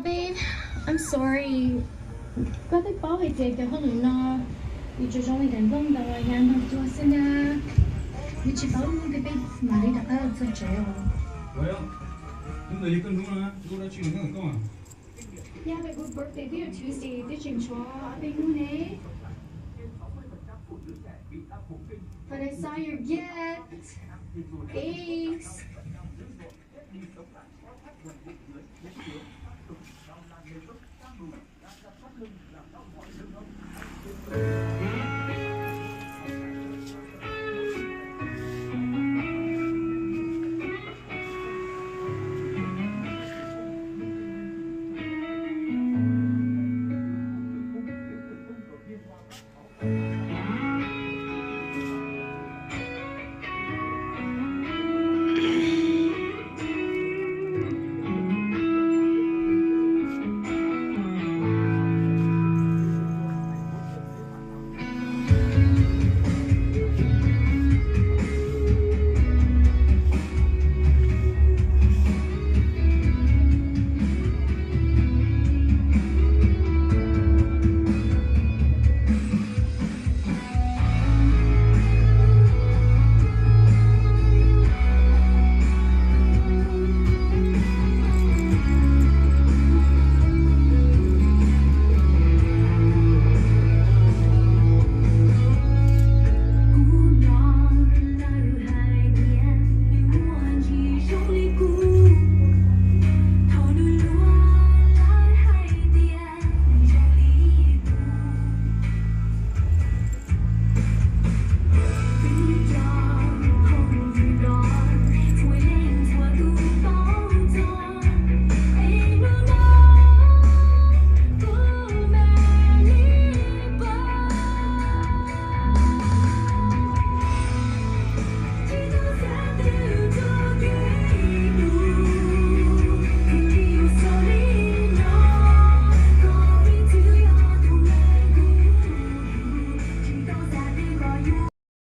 Babe, I'm sorry. Koj twb paub hais tias cov hauj lwm no yus tsuas zoo li daim nplooj ntawd los yog nrog cuag xwb na. Yus tsis paub lub twg peb mam li rov qab los txog tsev os. Yog peb kuv birthday twb yog Tuesday twb tseem tshuav ob peb hnub ne. But I saw your gift. Thanks.